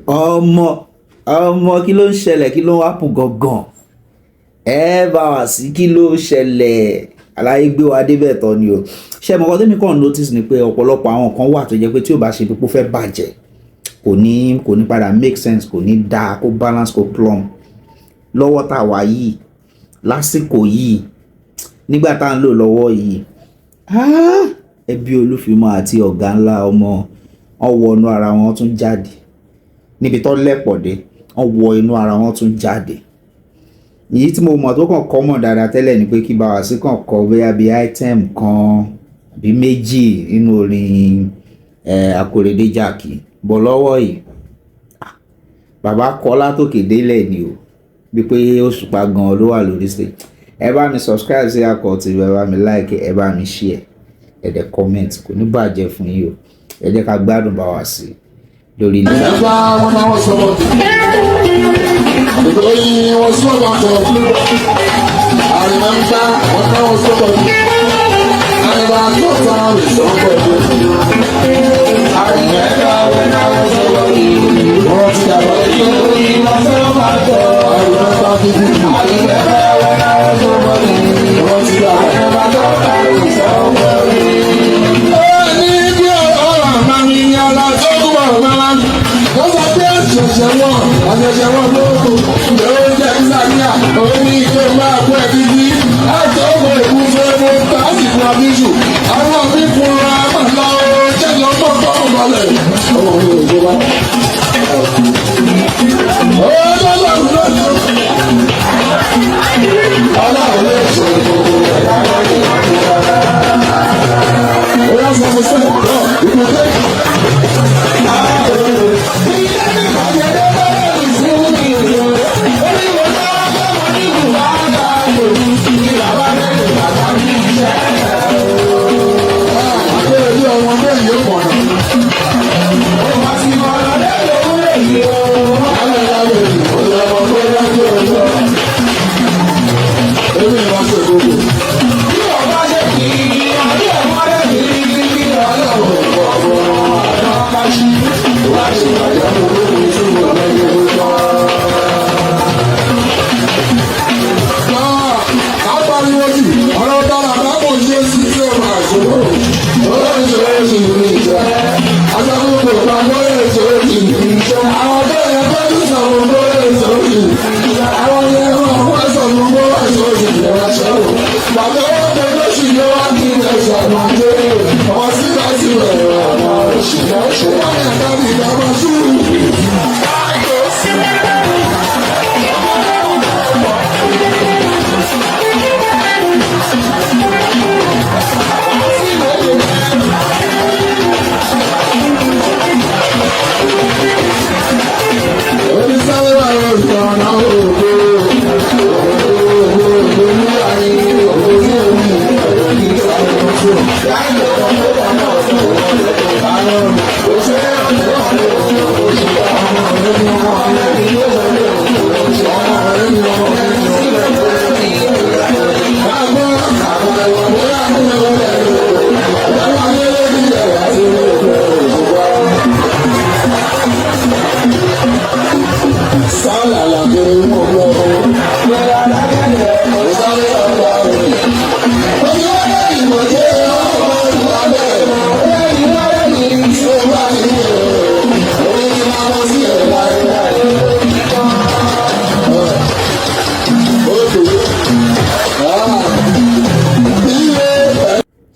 Ọmọ ọmọ, kí ló ń ṣẹlẹ̀? Kí ló ń happen gangan? Ẹ bá wá sí, kí ló ṣẹlẹ̀? Aláyé gbé wa débẹ̀ tán ni o. Ṣé mo kọ́ tẹ́mi kàn notice ni pé ọ̀pọ̀lọpọ̀ àwọn kan wà tó jẹ́ pé tí ò bá ṣe pípọ́ fẹ́ bàjẹ́, kò ní padà make sense, kò ní dáa, kó balance, kó plumb lọ́wọ́ tá a wà yìí, lásìkò yìí, nígbà tá à ń lò lọ́wọ́ yìí. Ah, ẹbí Olúfimọ́ àti ọ̀gá ńlá ọmọ wọn wọnú ara wọn tún jáde níbi tó lẹ́pọ̀ dé. Wọ́n wọ inú ara wọn tún jáde. Èyí tí mo mọ̀ tó kàn kọ́ mọ̀ dáadáa tẹ́lẹ̀ ni pé kí Bawasi kàn kọ bóyá bí item kan àbí méjì nínú orin Akóredé Jàkí bọ̀ lọ́wọ́ yìí. Bàbá kọ́ látòkè délẹ̀ ni o, bí pé Òṣùpá gan ló wà lórí stage. Ẹ bá mi subscribe sí Akọ TV, ẹ bá mi like, ẹ bá mi share, ẹ dẹ̀ comment. Kò ní bàjẹ́ fún yín o. Ẹ jẹ́ ká gbádùn Bawasi lórí ilé. Remember when I was somebody? The was so much. I remember when I was somebody. I never thought I was somebody. I remember when I was somebody. Wọ́n ti dàgbà. I remember vividly. I remember when I was somebody. Wọ́n ti dàgbà. I never thought I was somebody. Ó ní bí ọ̀rọ̀ àmàmì ọ̀la tó kú ọ̀rọ̀ máa wọ́n sọ pé àṣẹ̀ṣẹ̀ wọn lóko ǹjẹ́ ó jẹ́ sáníà òun ní ike máa kó ẹ títí láti ọkọ̀ ìkúfẹ́ mo tásìkò àbíjù àwọn mi fúnra máa lọ jẹ́ lọ́gbọ́n tó ń balẹ̀ ọmọ mi ò gbọ́ bá. Ọlọ́run ló Ọlọ́run ló ṣe gbogbo ẹ̀dá lórí ìgbà. Ó yá, sọ fún sẹ́yìn náà ìpínlẹ̀. Àbẹ̀rẹ̀ ọmọ bẹ́ẹ̀ yóò mọ̀nà. Alẹ́ lábẹ́ ìwọ̀n ọmọ tó dájú ọjọ́. Èmi ni wọ́n ṣe gbogbo. Bí ọba ṣe kì í, àbí ẹ̀fọ́ rẹ̀ kì í kí ọlọ́run ọ̀pọ̀ àwọn káṣí. Wá ṣe ìbàjẹ́ mú lórí tí mo lẹ́yìn owó tán. Kápariwo jù ọ̀rọ̀ dára bá kò ṣe sí tí ó máa ṣòro. Ó ń ṣe é ṣì ní ìjẹ́. Aṣọ́gbó kò pa lórí ètò ìjẹ́. Àwọn tó yẹ kó tún sọ̀rọ̀ lórí ètò ìjẹ́. Àwọn yẹn wọ́n wá sọ̀rọ̀ lórí ètò ìjẹ́ wá ṣòro. Bàbá wọn tó lóṣù ló wá kí ẹ ṣàmà dé. Ọmọ síbẹ̀síbẹ̀ ọmọ òṣìṣẹ́ ṣe wọ́n yẹn kábí ìjọba sùúrù.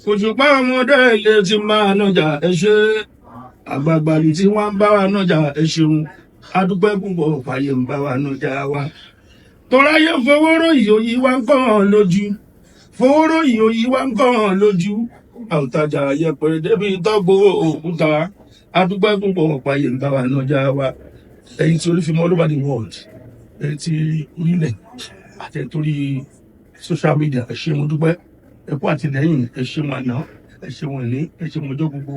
Òṣùpá ọmọdé ilé ti máa nájà, ẹ ṣe. Àgbààgbà lù tí wọ́n ń bá wa nájà, ẹ ṣeun. Adúpẹ́ púpọ̀ fàyè ń bá wa nájà wa. Tọ́láyé fowóró ìyòyí wa ń kọ́ hàn lójú, fowóró ìyòyí wa ń kọ́ hàn lójú. Àwùtajà yẹpẹrẹ débi tọ́gbó òkúta. Adúpẹ́ púpọ̀ fàyè ń bá wa nájà wa. Ẹ̀yin tí Olúfimọ́ all over the world, ẹ̀yin tí orílẹ̀ àti ẹ̀yin torí social media, ẹ ṣé, mo dúpẹ́. Ẹ kú àtìlẹ́yìn, ẹ ṣeun àná, ẹ ṣeun òní, ẹ ṣeun ọjọ́ gbogbo.